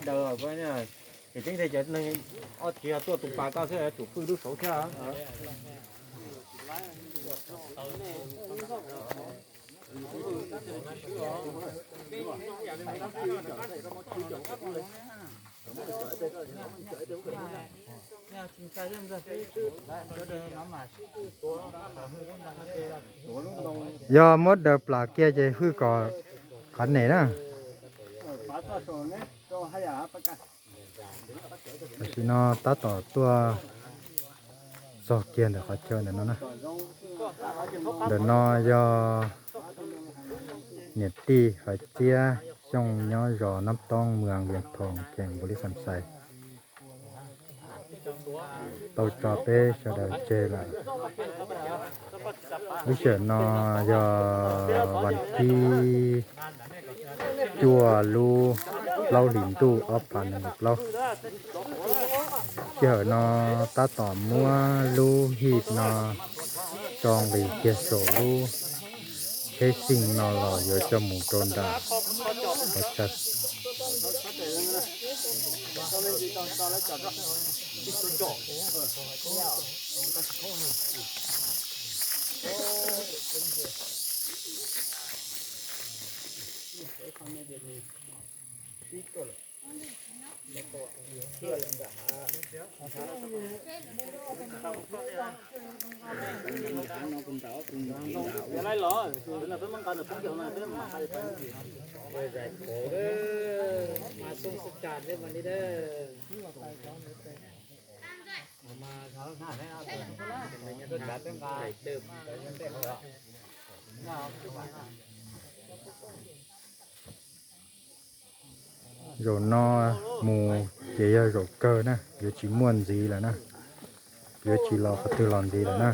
Daws, ces teeb tias cov neeg ob txiv tuaj tus pas koj xwb, tsum pw lub saud thiab. Yog muab daws plam kiag ces hwj kom qhov nem na. Tam sim no tab tom tuaj txog kiag ntawm qhov chaw ntawm no na. Ntawm no yog niam tij Faiv Txiab Xyooj nyob zos Nab Toob, moos Vias Thoos, kheem Npaus Lis Xas Xais. Tau tso peb sawv daws tseg lawm. Lub sij hawm no yog vas thib cuaj lub plaub hlis ntuj ob phav nees nkaum plaub. Sij hawm no tab tom muab lub hij no tso nqis kiag saum lub tsheb xyeej no los yuav coj mus rau nram qhov chaw. Zaum no mus ces yog zaum kawg na, yuav tsis muaj ntxiv lawm na, yuav tsis los qhov twg los ntxiv lawm na.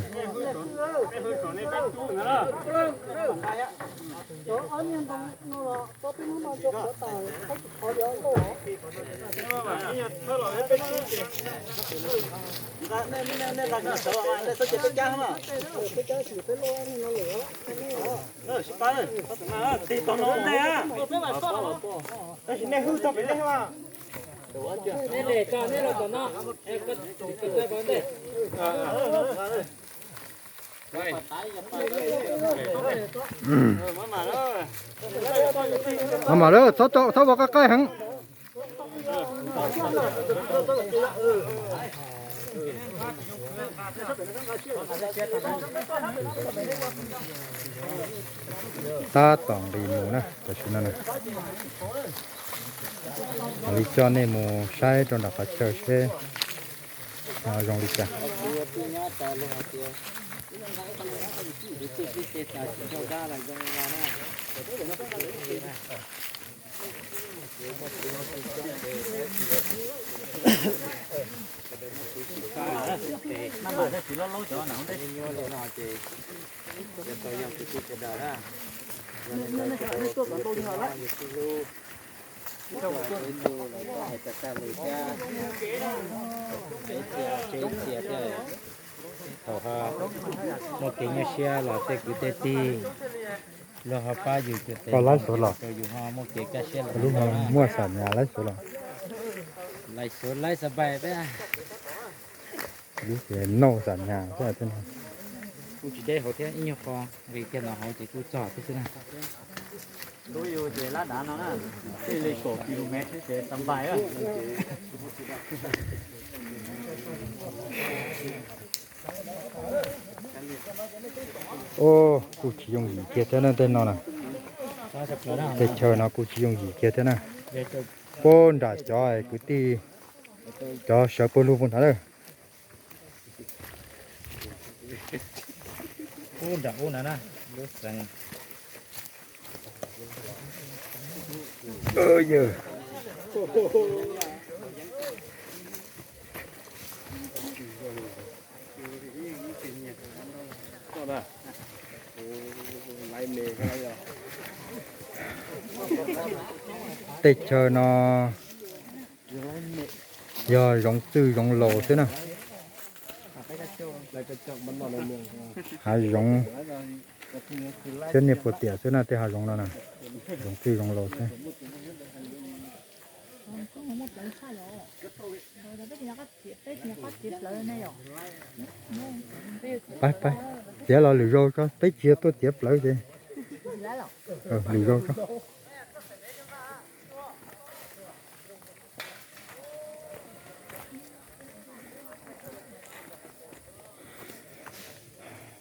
Mam mam lawm, txhob vov qab qaib heev. Tab tom nqis mus na, tam sim no na. Mam li coj nej mus saib rau nram qhov chaw seb zoo li cas. Thaum muaj kev nyuaj siab los tej kwv tej tij luag ho pab yus cuam tes, yus ho muaj kev kaj siab los. Lub no muaj xam nyas laib suav los. Laib suav laib xab pais peb. Lub ces noj xam nyas xwb. Kuj tsis deb hauv thiab, ib nyuag qho nqis kiag ntawm hauv ces kuj txog thiab xwb na. Lub yus ces lab dav no na, tej li kaum kilomev xwb ces xab pais. Kuj tsis yooj yim kiag thiab na tej no na. Tej chaw no kuj tsis yooj yim kiag thiab na. Puag nram cov kwv tij, cov sawv puag lug puag nrad lawm. Ub nram ub na na, lub xeev. Tej chaw no yog zoov txwj zoov laus xwb na. Hav zoov thiab niag puas tiam xwb na, tej hav zoov no na, zoov txwj zoov laus xwb. Pab, pab, txiav los lwm zaus tso, peb tsis yog tuaj txiav plawv ces lwm zaus tso.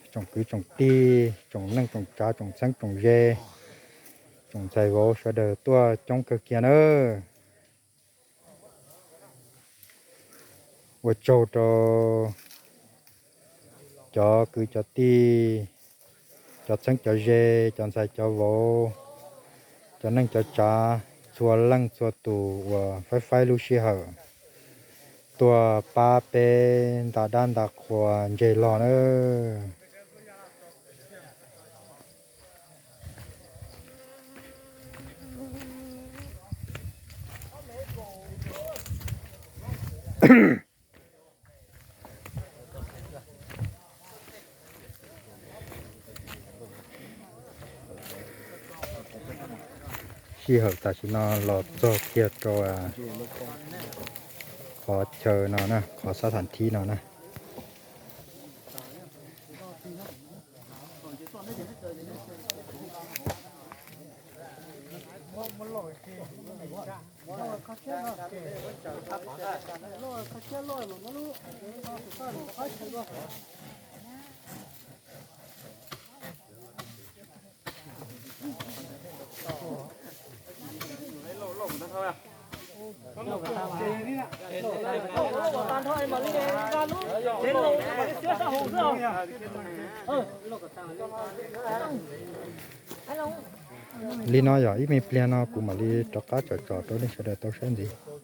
Tsoom kwv tsoom tij, tsoom neej tsoom tsav, tsoom txheeb tsoom ze, tsoom ntxhais vauv sawv daws tuaj coob kawg kiag nawb. Ua tsaug rau cov kwv cov tij, cov txheeb cov ze, cov ntxhais cov vauv, cov neej cov tsav, txhua leej txhua tus uas faib faib lub sij hawm tuaj pab peb nta dab nta qhua ntseg log nawb. Sij hawm tam sim no los txog kiag rau qhov chaw no na, qhov xab tham thib no na. Li no yog ib me pliag no kuv mam li rov qab tsom tsom rau nej sawv daws tau saib ntxiv.